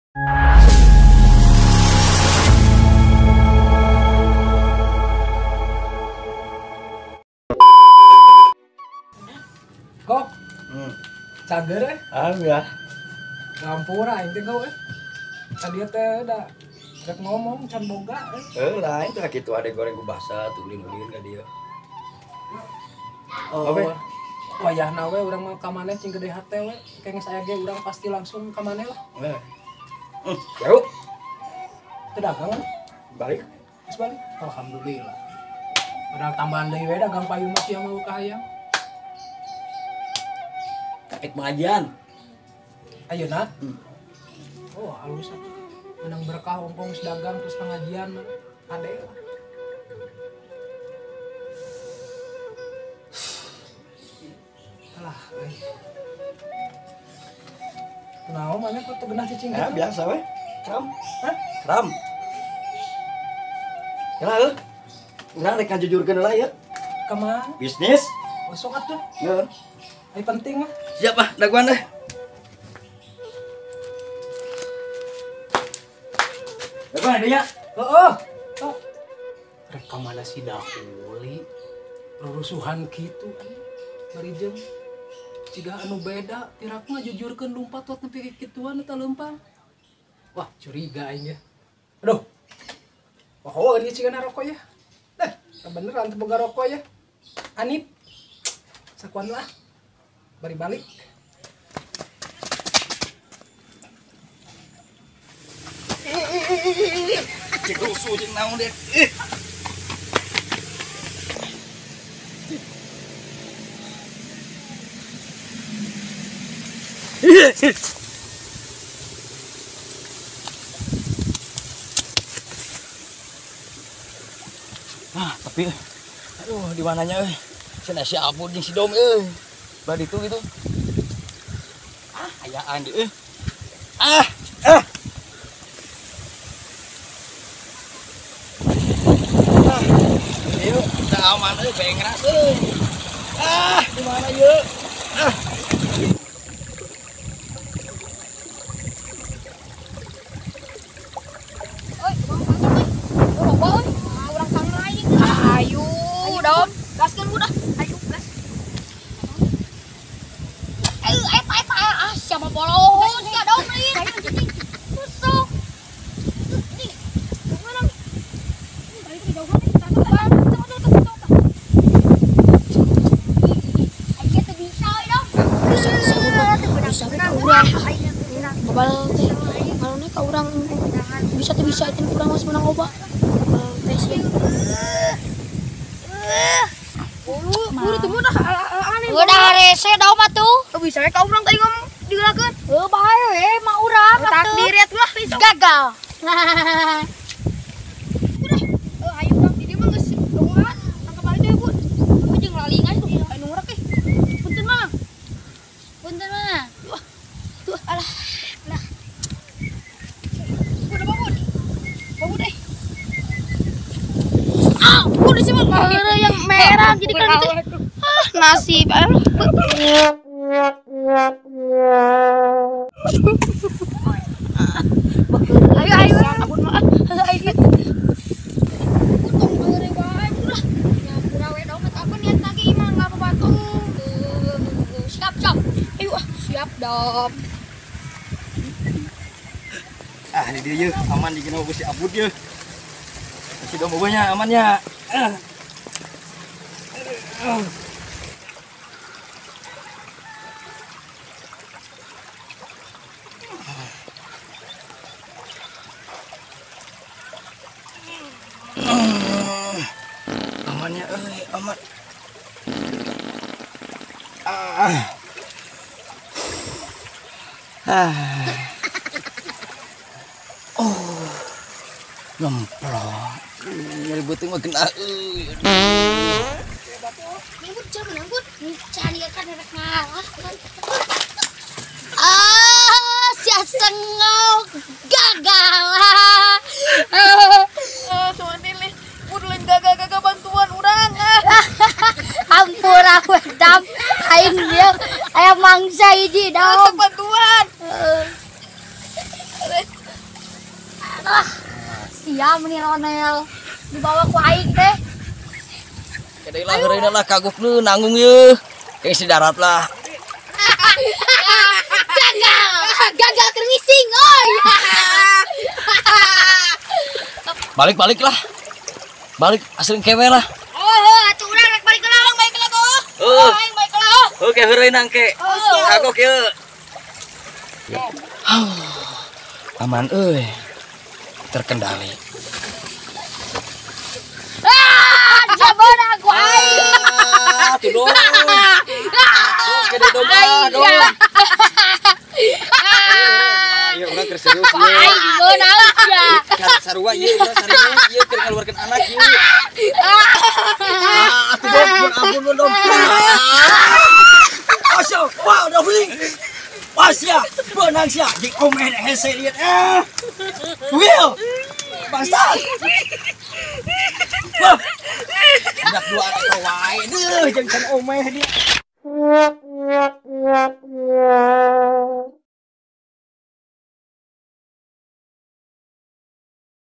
Kok? Cager eh? Alhamdulillah. Ngampura aing teh kau eh. Tadi teh da rek ngomong can boga eh. Heuh lah itu kitu ade goreng ku basa tulin-ulin ka dieu. Oh. Wayahna we urang mah ka maneh cing gede hate we. Kayak geus aya ge urang pasti langsung ka maneh lah. Heuh. Jauh. Teu dagang kan? Balik. Geus balik. Alhamdulillah. Padahal tambahan deui we dagang payung mah sia mau ka hayang. Rek pengajian. Ayeuna? Oh, halus atuh. Menang berkah ompong geus dagang terus pengajian mah. Ade lah. Alah, euy. Kunaon maneh kok teu genah cicing kitu? Biasa we. Kram. Hah? Kram. Yalah heuh. Urang rek ngajujurkeun heula ieu. Ka mana? Bisnis. Oh, sok atuh. Heuh. Ai penting mah. Siap ah, daguan deh. Daguan adanya. Heeh. Sok. Rek ka mana si Dahuli? Rurusuhan kitu bari jeung ciga anu beda, tirak ngajujurkeun lumpat wat nepi ka kituan eta leumpang. Wah, curiga aing ya. Aduh. Wah, ieu ciga rokok ya. Deh, beneran teu boga rokok ya. Anip. Sakuan lah. Bari balik. Cek rusuh jeung naon deh. Ah, tapi aduh di mananya euy. Cenah si Abud jeung si Dom euy. Bad itu gitu. Ah, ayaan deui euy. Ah, ah. Ah, ieu teu aman euy, bengras euy. Ah, di mana ieu? Ah. Ayo, dom, gaskeun budak. Ayo, gas. Ayo, eta eta ah siapa bolohon sia dom lain. Tusuk. Nih, mana nih? Ini balik ke jauhan nih. Ayo teu bisa we dom. Bisa we ka urang. Babal teh ngalone ka urang bisa teu bisa itu urang geus meunang loba. Babal teh sih. Udah rese dong mah tuh. Bisa we ka urang tadi ngomong digerakeun. Heuh bae we mah urang atuh. Takdir ya tuh lah gagal. Udah, ayo urang di dieu mah geus dongan tangkap balik deui, Bu. Tapi jeung lalingan tuh anu ngurek euy. Punten mah. Punten mah. Wah. Tuh alah. Lah. Udah bangun. Bangun deh. Ah, udah sih mah yang merah jadi kan itu. Ah, nasib. Ayo ayo abun mah. Ayo. Untung heureuy wae udah. Ya pura we dong apa niat lagi imah enggak apa-apa. Siap, siap. Ayo ah, siap dong. Ah, ini dia yeuh, aman di kena si abud yeuh. Si dom bobanya amannya. Ah. Amannya euy, aman. Ah. Ah. Oh. Ngemplok. Nyari beuteung mah kena euy. Nyebut jam nyebut. Cari kan rek ngalah. Ah, sia sengok gagal. Cuman ini lain gagal-gagal bantuan urang ah. Ampura we dam aing dia aya mangsa hiji dam. Bantuan. Ah, sia meni Ronel dibawa ku aing teh. Kedai lah heureuna lah kagok nu nanggung ye. Kayak si darat lah. Gagal. Gagal keur ngising oi. Balik-balik lah. Balik asring kewe lah. Oh, atuh urang rek balik lah, balik lah tuh. Heeh. Aing balik lah. Oke, heureuna engke. Kagok ye. Aman euy. Terkendali. Ah, jabon aku aing. Ah, tuh dong. Dong, kede dong, ah, dong. Iya, urang keur serius ieu. Aing beunang ya. Kan sarua ieu urang serius ieu keur ngaluarkeun anak ieu. Ah, atuh dong, ampun dong. Asya, wah udah beli. Asya, beunang sia. Di omen hese liat eh. Will. Bangsat. Wah. Budak dua anak wae deuh jeung can omeh dia.